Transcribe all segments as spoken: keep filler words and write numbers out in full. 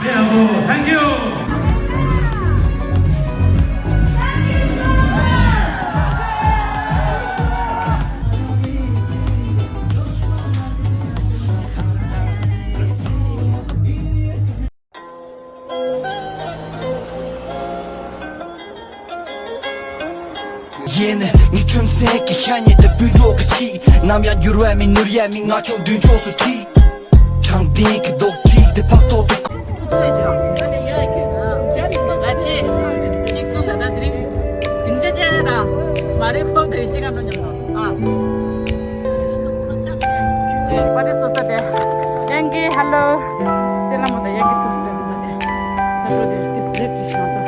Thank you. ཡིན། ངའི་ཁྲིམས་སེང་གི་ཤ་ཉེ་དེ་སྤུན་གྲོགས་ཀྱི་ཆེད། ནམ་ཡང་འགྱུར་བ་མེད་ནོར་ཡ་མེད། ང་ཆོ་མདུན་ཕྱོགས་སུ་ཁྲིད། དྲང་བདེན་གྱི་རྡོག་ཁྲིད་དེ་ཕབ་ཐོག་ཏུ། ད་ཅི་གཅིག་གསུང་ད་ད་དེ་རིང་དེང་ཆ་ཆ་ད་མ་རེད་ཁོ་དེ་ཤི་ཁ་འགྲོ་མཉམ་དུ་ཨ། པ་རེ་སོ་ས་དེ་ཡང་གི་ཧ་ལོ། དེ་ལ་མོ་ད་ཡང་གི་ཐུགས་སུ་དེ་རེད་ད་དེ། ད་འགྲོ་དེ་དེ་སི་རེད་དྲི་ཤང་ས།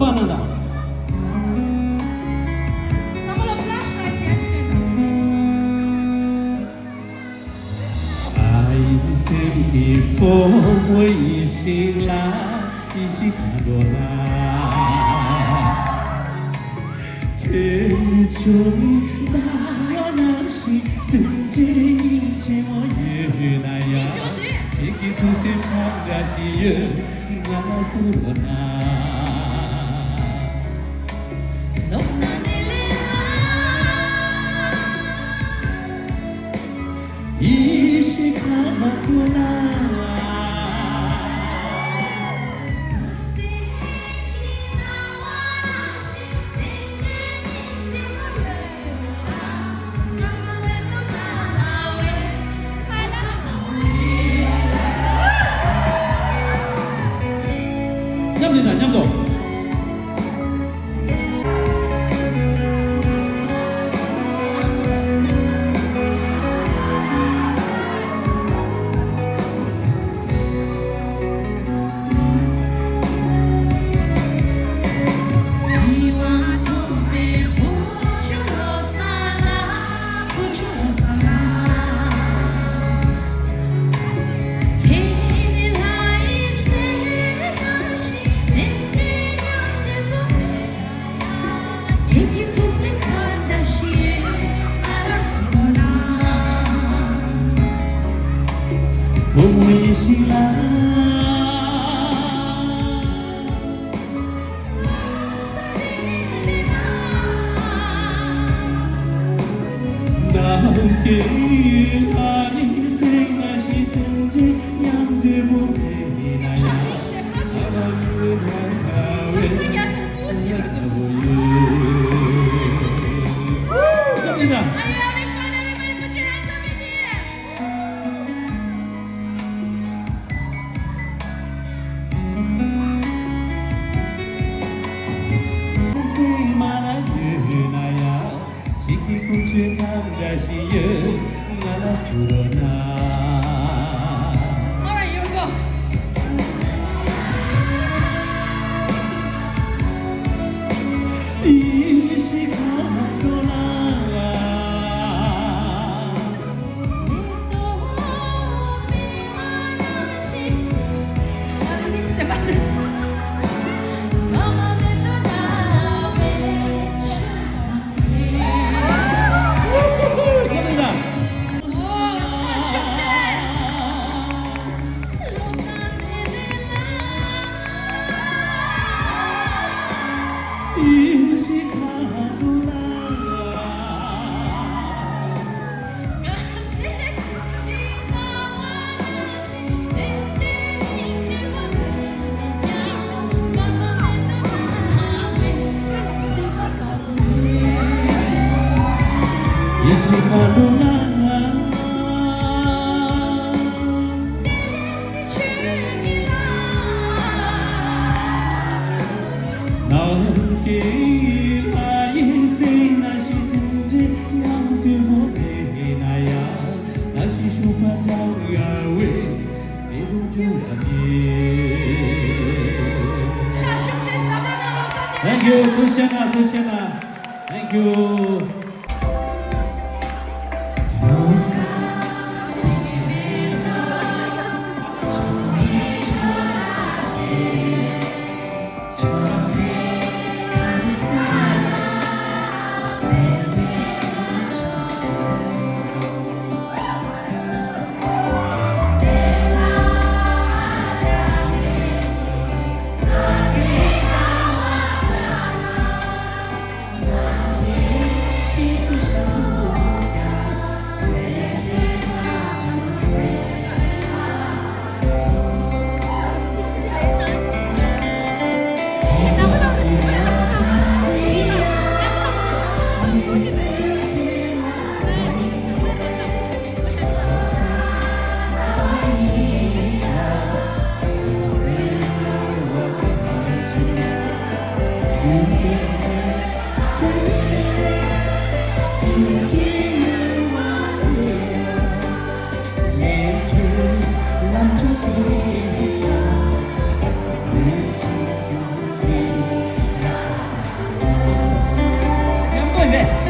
པ་གནང་དང་། བསམ་བློ་ཕ་ལ་ཤི་ལ་ཡ་ཤི་སྟོན་དང་། ཨ་ཡི་སེམས་ཀྱི་ཕོ་མོ་ཡིད་བཞིན་ལ་ཡིད་བཞིན་གང་འགྲོ་ལ། ཁྱོད་ཚོ་ནི་ཟླ་བ་ནང་བཞིན་དུམ་གྲའི་སྙིང་རྗེ་མོ་ཡོད་ན་ཡང་། ཁྱེད་ཀྱི་ཐུགས་སེམས་ཁ་འདྲ་ཞིག་ཡོད་ང་ལ་གསུང་རོགས་གནང་། ཡེ་ཤེས་ཁ་མ་བོ་ལ། མཉམ་འདི་དང་མཉམ་དུ། བུ་མོ་ཡིན་ཞིག་ལ། ནམ་མཁའི་ལྷ་ཡི་སེང་གེ་ཞིག་དུམ་གྲའི་ཉམས་དོད་པོ་མེད་ན་ཡང་། ཨ་མ་མི་ལ་ཡ་བའི་ས་ལ་བོ་ཡོད། ཨ་ཡ་བའི་ཁ་ན་རི་མ་ཡི་ཀུ་ཅི་ཧ་ས་མི་དེ། All right, here we go. Thank you. ཐུགས་རྗེ་གནང་། ཐུགས་རྗེ་གནང་། Thank you. བོད་དེ་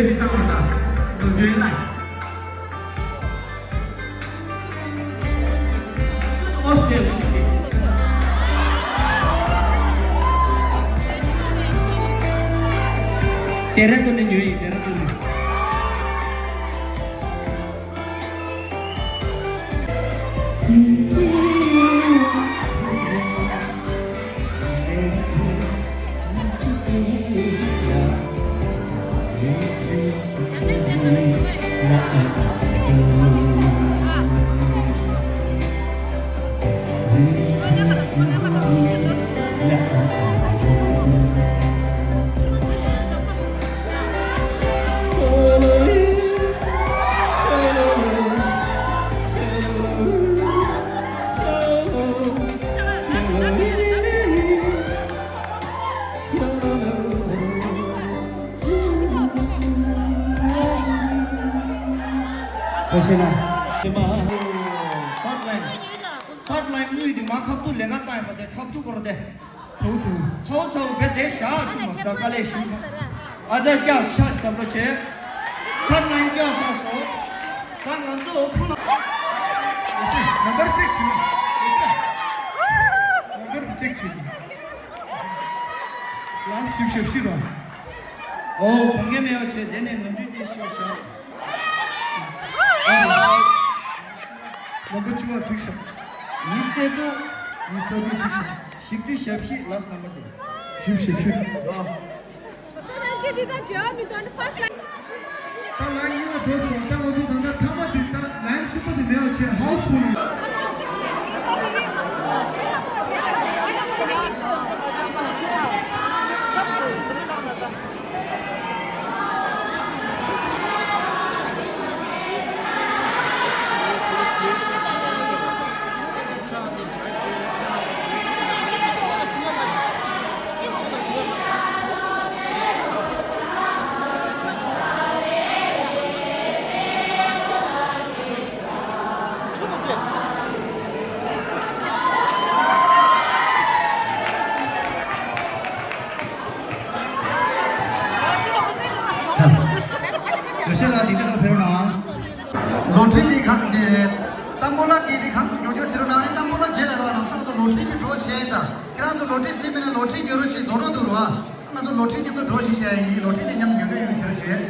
བཏང་བ་དང་ནོར་འཁྲུལ་ལ། ཨོ་སི་ཀྲི་ཡ་ལ་དེ་ར་ཏུ་ནས་ཉོས་ཡིན། དེ་ར་ཏུ་ནས། ཁ་ཤས་ན། ཐརཌ་ལའིན། ཐརཌ་ལའིན་དངུལ་དེ་མ་ཁ་ཐུག་ལས་ཀ་བཏང་ཡོད་པ་དེ་ཁ་ཐུག་སྐོར་དེ། ཚའུ་ཚའུ། ཚའུ་ཚའུ་བེ་དེ་ཤ་ཆུ་མ་སྟབས་དཀའ་ལས་ཞུ་སོང་། ཨ་ཅག་སྐྱག་ཤ་སྟབས་ལོ་ཆེ། ཐརཌ་ལའིན་སྐྱག་ཚ་སོང་། ད་ང་ཚོ་ཧྥུ་ལ། ནམ་བར་ཅེག་བྱེད། ནམ་བར་དེ་ཅེག་བྱེད། ལ་སི་ཊི་ཞིབ་ཞིབ་ཤི་རོ། ཨོ་གོང་གེ་མེ་ཡོ་ཆེ་དེ་ནས་ནོར་འཁྲུལ་དེ་ཤོར་ཤག་ཨ། ནམ་བར་བཅུ་བ་འགྲིག་ཤག་ཉི་ཤུ་རྩ་དྲུག་ཉི་ཤུ་རྩ་དྲུག་འགྲིག་ཤག་བཞི་བཅུ་ཞེ་བཞི་ལ་སི་ཊི་ནམ་བར་དེ། བཞི་བཅུ་ཞེ་བཞི། ཨ། ད་ལན་གཉིས་པ་འགྲོ་སོང་། ད་ང་ཚོ་ད་ལྟ་མཐའ་མ་དེ་ད་ལན་གསུམ་པ་དེ་མེད་པ་བྱས་ཧའུ་སི་ཕུལ་ཡིན། ཡོད་ཚད་ལ་དེ་འདྲ་ཁར་ཕེབས་རོགས་གནང་། ལོ་ཊ་རི་དེ་གང་དེ། ཏམ་བུ་ལ་དེ་དེ་གང་མགྱོགས་མགྱོགས་ཟེར་རོགས་གནང་། ཨ་ནི་ཏམ་བུ་ལ་རྗེས་ལ་རོགས་གནང་། ང་ཚོ་ལོ་ཊ་རི་གི་འགྲོ་བྱས་ད། ཁྱེད་རང་ཚོ་ལོ་ཊ་རི་ཟིན་པས་ན་ལོ་ཊ་རི་ཉོ་རོགས་བྱེད། རྫོགས་རོགས་འདུག་རོགས་ཨ། ང་ཚོ་ལོ་ཊ་རི་མཉམ་དུ་འགྲོ་བྱེད་བྱས་ཡིན། ལོ་ཊ་རི་དེ་མཉམ་དུ་ཉོ་གི་ཡོད་བྱེད་རོགས་བྱེད།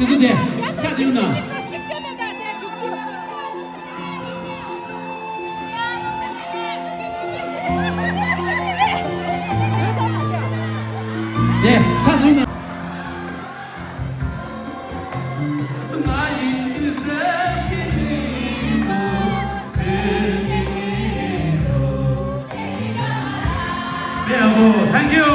ཆུ་ཚོད་དེ་ཆ་དེ་ཡོད་ན། དེ་ཆ་དེ་ཡོད་ན། Thank you.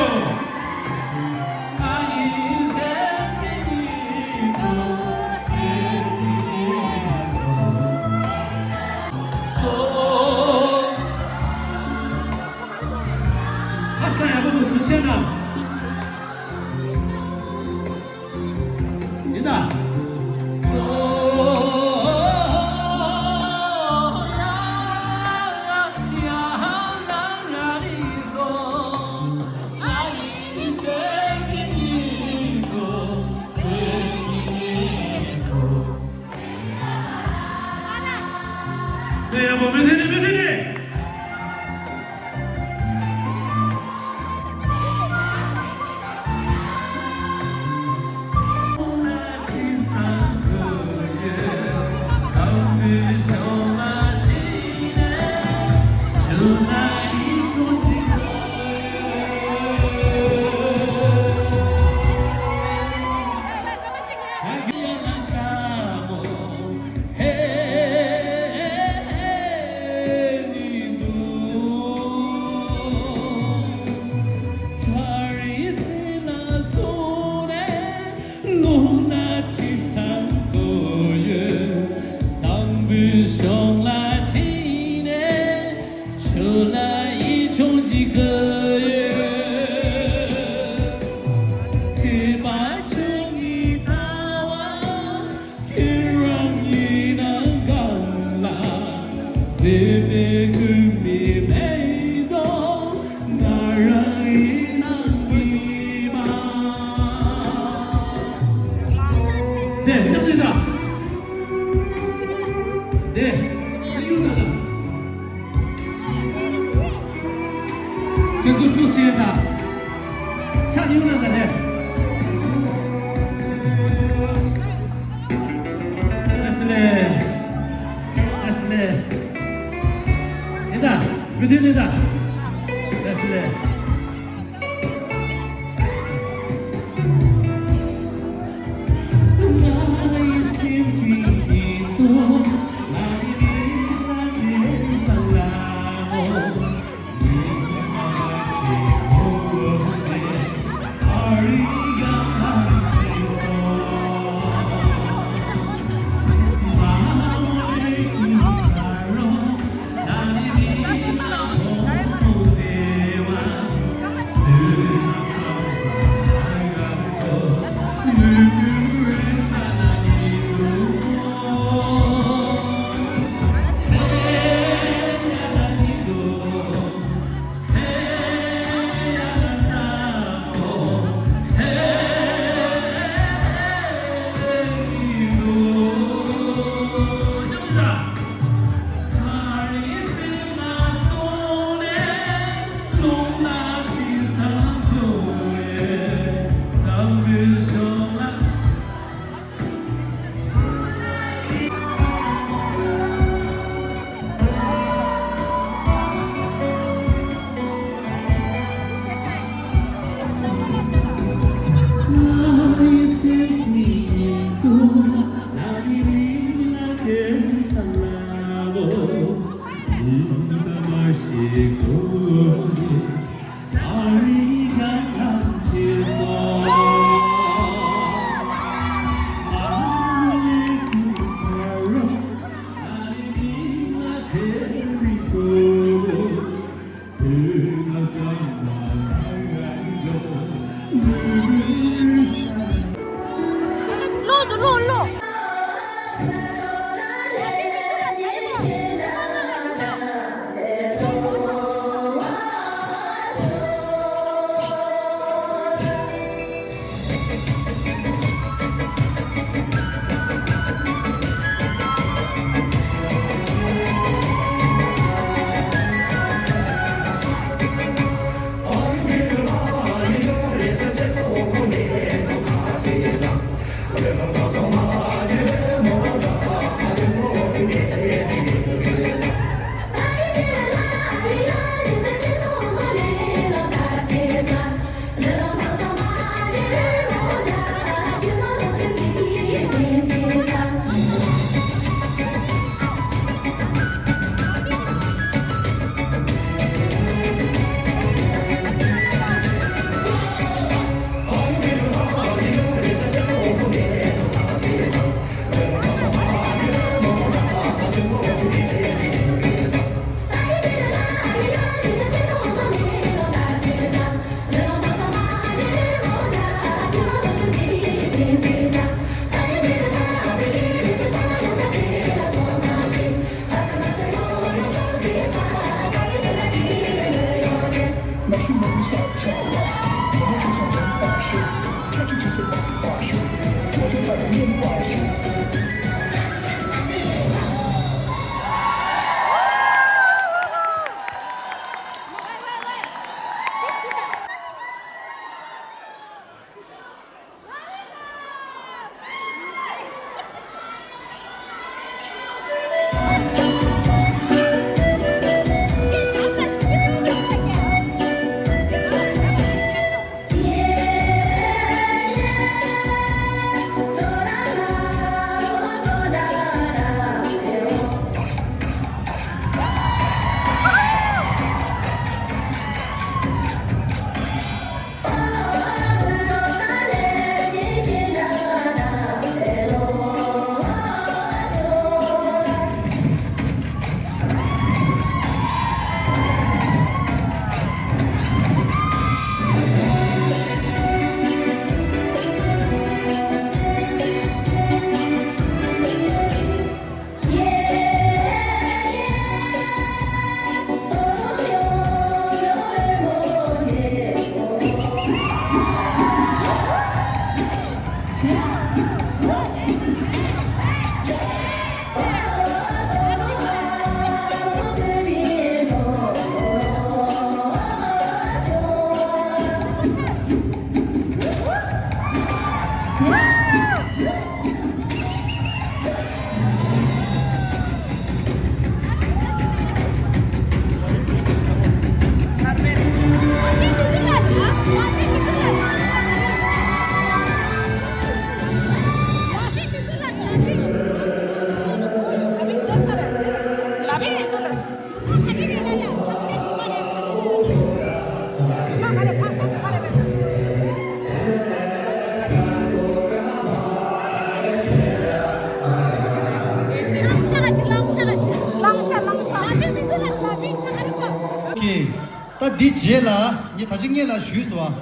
ཁྱེད་རང་ཡིན་ན་གང་ལ་མཛེས་པའི་ཀུན་པའི་མེ་ཏོག་ང་རང་ཡིན་ན་ཉི་མ། དེ་མཉམ་འདི་དང་། དེ་ཡུལ་ན་ལ། ཁྱེད་ཚོ་ཆུ་སེ་ད། ཆ་ཉུང་ན་ད་རེད། ཨེ་སི་ལེ། ཨེ་སི་ལེ། ཨེ་ད། མི་མཐུན་ནི་ད། ཨེ་སི་ལེ། ད་འདི་རྗེས་ལ་ངས་ད་ཅི་སྔོན་ལ་ཞུས་སོང་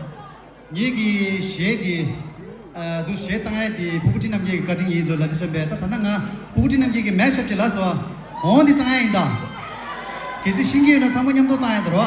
བ། ངེད་ཀྱི་གཞས་འདི། ཨ། འདུག་གཞས་བཏང་ཡས་འདི་ཕུར་བུ་བཀྲིས་རྣམ་རྒྱལ་གྱི་བཀའ་དྲིན་ཡིན་ལོ་ལབ་དུས་ཙམ་པས། ད་ད་ལྟ་ང་ཕུར་བུ་བཀྲིས་རྣམ་རྒྱལ་གྱི་མེ་ཤབ་ཅིག་ལབ་སོང་། འོང་འདི་བཏང་ཡས་ཡིན་ད། གལ་སྲིད་ཤེས་ཀྱི་ཡོད་ན་ཚང་མ་མཉམ་དུ་བཏང་ཡས་འདུག་རོ།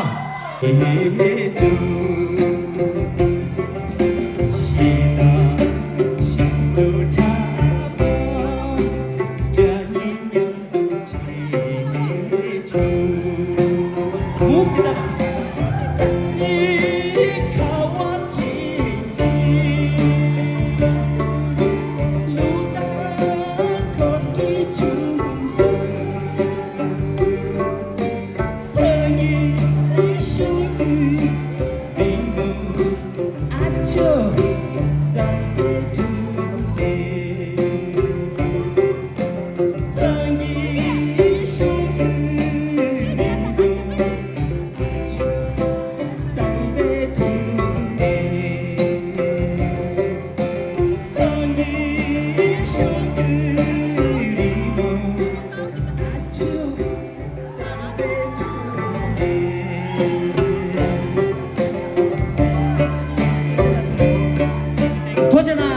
ཐུགས་རྗེ་གནང་།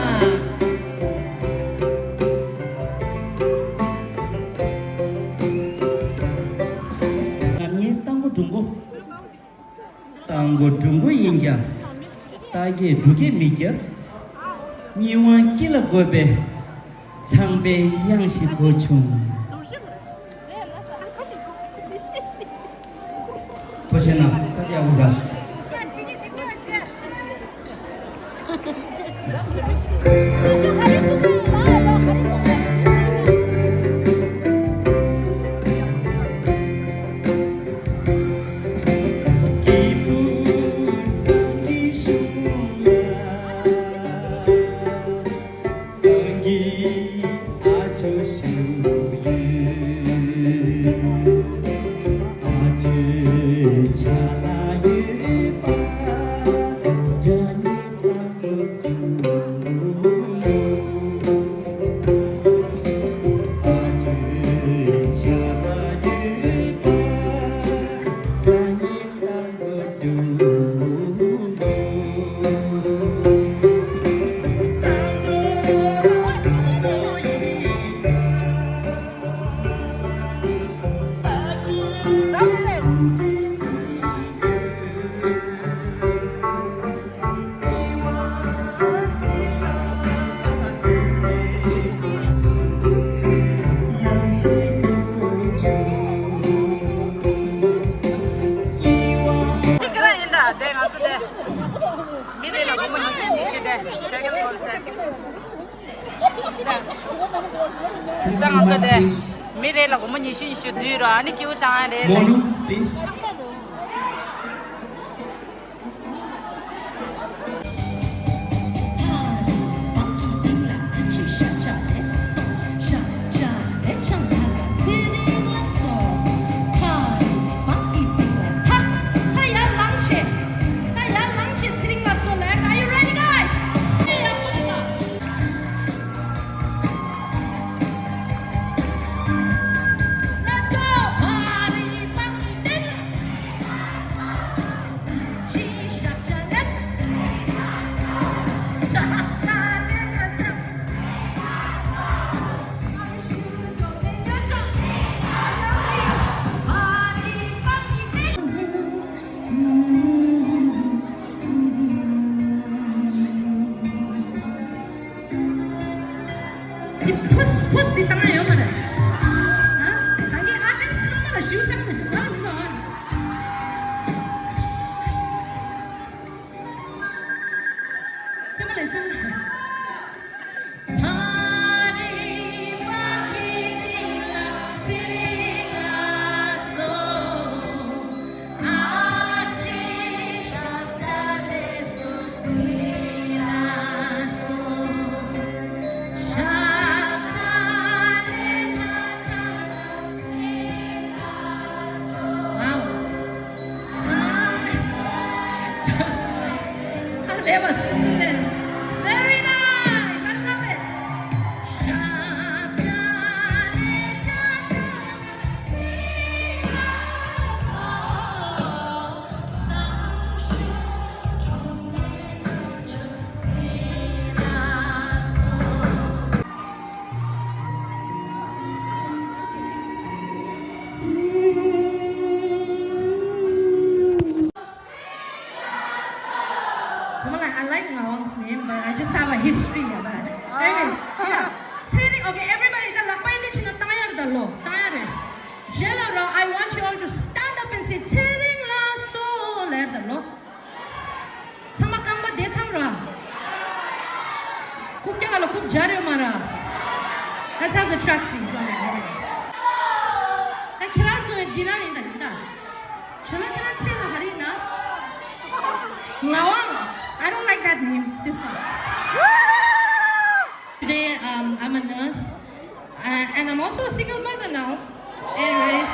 ང་ངའི་རྟ་མགོ་སྒྲུང་མགོ། རྟ་མགོ་སྒྲུང་མགོ་ཡིན་ཀྱང་། རྟ་སྐད་འབྲུག་སྐད་མི་རྒྱབ། སྙི་བ་དཀྱིལ་ལ་དགོད་པའི་ཚངས་པའི་དབྱངས་ཤིག་གོ་བྱུང་། ཐུགས་རྗེ་གནང་། ས་སྐྱ་འུ་ར། ད་ང་ཚོ་དེ་མི་རེ་ལ་སྒོར་མོ་ཉི་ཤུ་ཉི་ཤུ་བསྡུས་རོགས། ཨ་ནི་སྐྱིད་པོ་བཏང་རེད། མོ་ལུ་པི་ལིས། ད་ཡར་ལངས་བྱས། ད་ཡར་ལངས་བྱས་ཚེ་རིང་ལ་སོ་ལ། Are you ready, guys? Let's go! འདི་ཕུས་ཕུས་འདི་བཏང་ཡ་ཡོད་མ་རེད། ཨ། ད་ངས་ཨ་ཏི་སི་ཚང་མ་ལ་ཞུ་བཏང་དེ་ཟེར་བ་མི་འདུག་ཨ། ཚང་མ་ལ་ཚང་མ་ལ། Wow. Very nice. I love it. Someone like, I like Ngawang's name, but I just have a history of that. Anyways, yeah. Say the, okay, everybody, the Lakpa Indian China Tayar the law, Tayar. Jela, I want you all to stand up and say, Tsering la so, ler the law. ཚང་མ་རྐང་པ་བདེ་ཐང་ར། རྐུབ་བཀྱག་ལ་རྐུབ་སྦྱར་ཡོད་མ་ར། Let's have the track, please. Okay, here we go. ད་ཁྱེད་རང་ཚོ་འདི་རང་ཡིན་ད་ཡིན་ད། ཁྱོད་རང་ཁྱེད་རང་ཚེ་ལ་ག་རེ་ཡིན་ན། ངག་དབང་། I don't like that name. This one. Today, um, I'm a nurse, uh, and I'm also a single mother now. Anyways,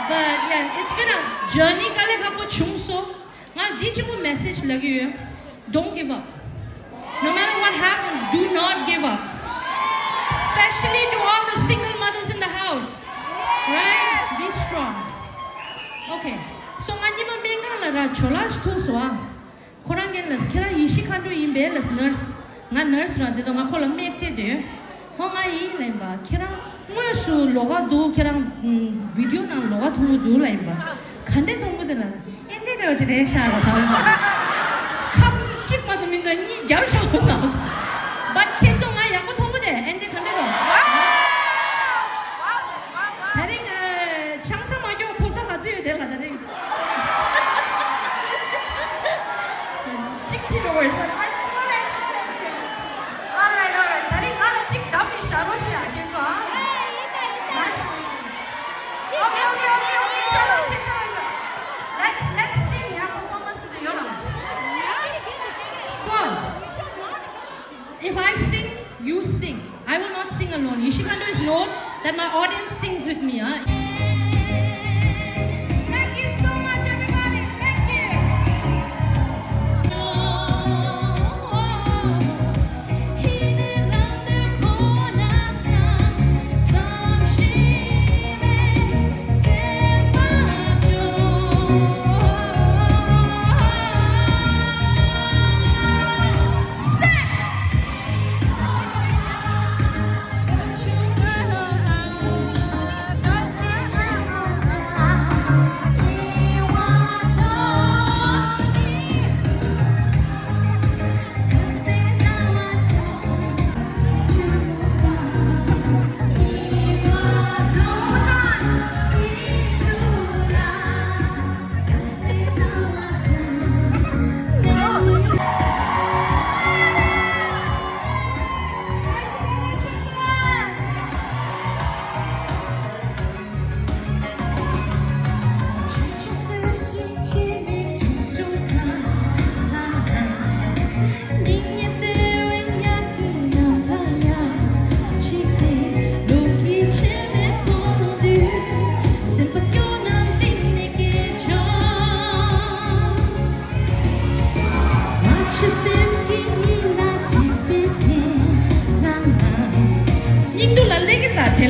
but yeah, it's been a journey. དཀའ་ལས་ཁག་པོ་བྱུང་སོང་། ང་འདི་གཅིག་པོ་མེ་སེ་ཇི་ལབ་ཀྱི་ཡོད། Don't give up. No matter what happens, do not give up. Especially to all the single mothers in the house. Right? Be strong. Okay. So ང་ཉི་མ་སྨན་ཁང་ལ་ར་ཇོ་ལགས་ཐུག་སོང་ཨ། ཁོ་རང་གིས་ལབ། ཁྱེད་རང་ཡེ་ཤེས་མཁའ་འགྲོ་ཡིན་པས་ལབ། ནར་སི། ང་ནར་སི་རང་དེ་དང་ང་ཁོ་ལ་སྨན་སྤྲད་དེ། ཧོ་ང་ཡིན་ལབ་པ། ཁྱེད་རང་དངོས་སུ་ལོགས་ཀ་འདུག་ཁྱེད་རང་བི་ཌི་ཡོ་ནང་ལོགས་ཀ་མཐོང་གི་འདུག་ལབ་པ། ག་འདྲས་མཐོང་གི་འདུག་ལབ་ན། ཨེ་འདྲས་འདྲ་བ་ཅིག་རེད་ཤག་ལབ་ཟེར་བ། ཁབ་གཅིག་མ་གཏོགས་མི་འདུག་གཉིས་རྒྱབ་ཤོག་ཟེར་བ། བཊ་ཁྱེད་ཚོ་ང་ཡག་པོ་མཐོང་གི་འདུག་ཨེ་འདྲས་ག་འདྲས་འདུག་དེ་རིང་ཆང་ས་མ་སྐྱོར་ཕོ་ས་ག་ཚོད་ཡོད་དེ་ལ་དེ་རིང་། གཅིག་ཁྲིད་འགྲོ་བ་ཡིན་ས་རེད། ཨ་ཡིན་ས་རེད། All right, all right. ད་རིང་ང་ལ་གཅིག་བདམས་ནས་བཞག་རོགས་ཞེས་ཨ་ཁྱེད་ཚོ་ཨ། Okay, okay, okay, okay. ཆ་ལ་ཆ་ལ་ཡིན། Let's, let's sing. ཡ་performance དེ་ཡོད་ལ། So, if I sing, you sing. I will not sing alone. Yeshikhando is known that my audience sings with me. Huh? Thank you so much, everybody. Thank you.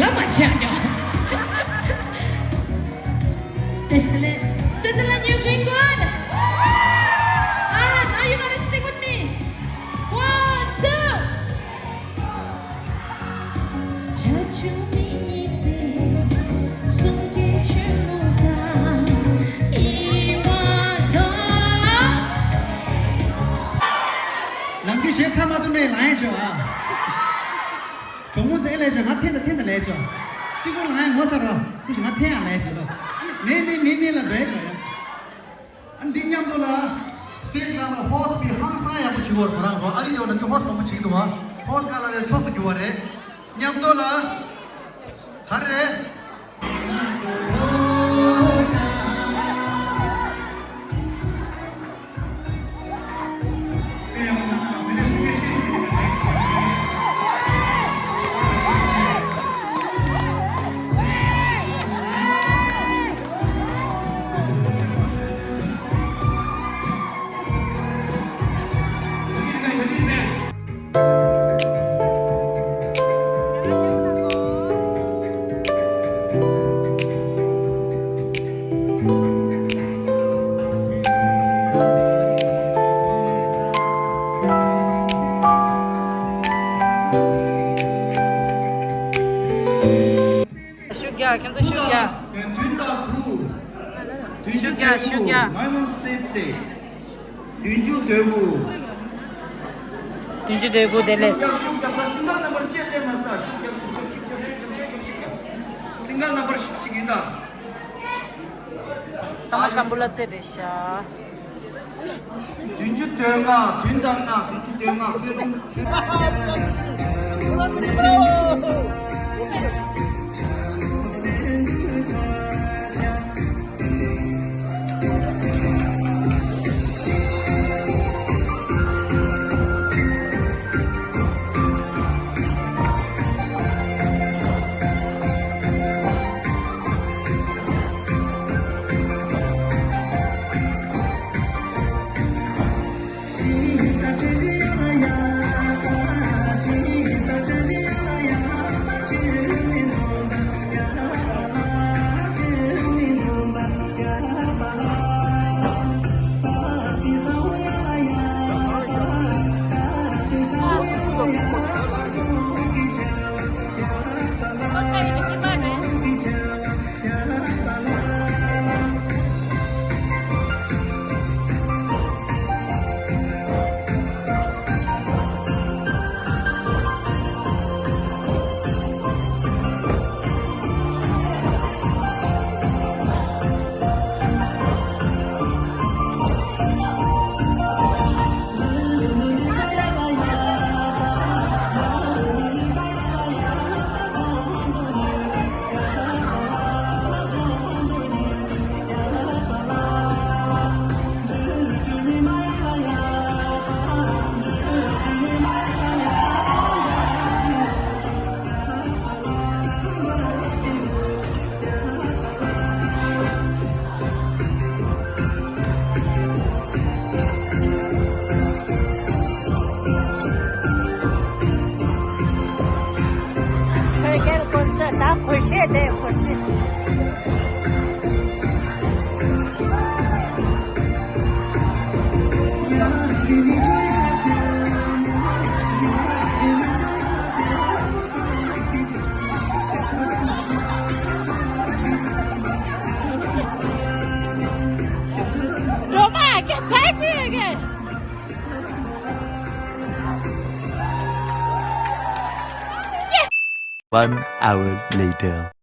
ལ་མ་ཆགས་ཀྱང་། Switzerland, you're doing good. All right, now you gotta sing with me. One, two. ནམ་རྒྱུན་གཞས་འཁྲབ་མ་ཐུབ་ནའི་ལངས་ཡས་བྱོས་ཨ། གྲོགས་མོ་ཚོ་ཨེ་ལས་བྱོས། ང་འཐེན་དང་འཐེན་དང་ལས་བྱོས། གཅིག་པུ་ལངས་ཡས་ངོ་ཚ་རོགས། ཁུ་ཞིག་ང་འཐེན་ཡང་ལས་བྱོས་ལོ། ཨ་ནི་མེད་མེད་མེད་མེད་ལ་འགྲོ་ཡས་བྱོས་ཡ། ཨ་ནི་འདི་མཉམ་དུ་ལ་stage་ལ་ལ་host་པའི་ཧང་སང་ཡག་པོ་བྱེད་དགོས་རེད་ཁོ་རང་རོ། ཨ་རི་ཡོད་ན་འདི་host་མང་པོ་བྱེད་ཀྱི་འདུག་བ། Host་ག་ལ་ལས་ཕྱོགས་སུ་གྱུར་བ་རེད། མཉམ་དུ་ལ་ག་རེ་རེད། ཤུགས་རྒྱག་ཁྱེད་ཚོ་ཤུགས་རྒྱག་བདུན་དང་དགུ། བདུན་ཅུ་དོན་དགུ། མ་མོ་སེབ་ཙེ། བདུན་ཅུ་དོན་དགུ། བདུན་ཅུ་དོན་དགུ་དེ་ལས། ཤུགས་རྒྱག་ཤུགས་རྒྱག་པ་single number་བཅས་སྤྲད་མ་ཟད་ཤུགས་རྒྱག་ཤུགས་རྒྱག་ཤུགས་རྒྱག་ཤུགས་རྒྱག་ཤུགས་རྒྱག single number་ཤུགས་ཅིག་ཡིན་ད། ཚང་མ་སྐམ་པོ་ལ་རྩེ་དེ་ཤ། བདུན་ཅུ་དོན་ལྔ། བདུན་དང་ལྔ། བདུན་ཅུ་དོན་ལྔ། ཆོས་རྒྱལ་ཀུན་བཟང་ད་གོ་ཤེས་དེ་གོ་ཤེས། སྒྲོལ་མ་ག་ཕར་ཅིག་ཡོད་གི། One hour later.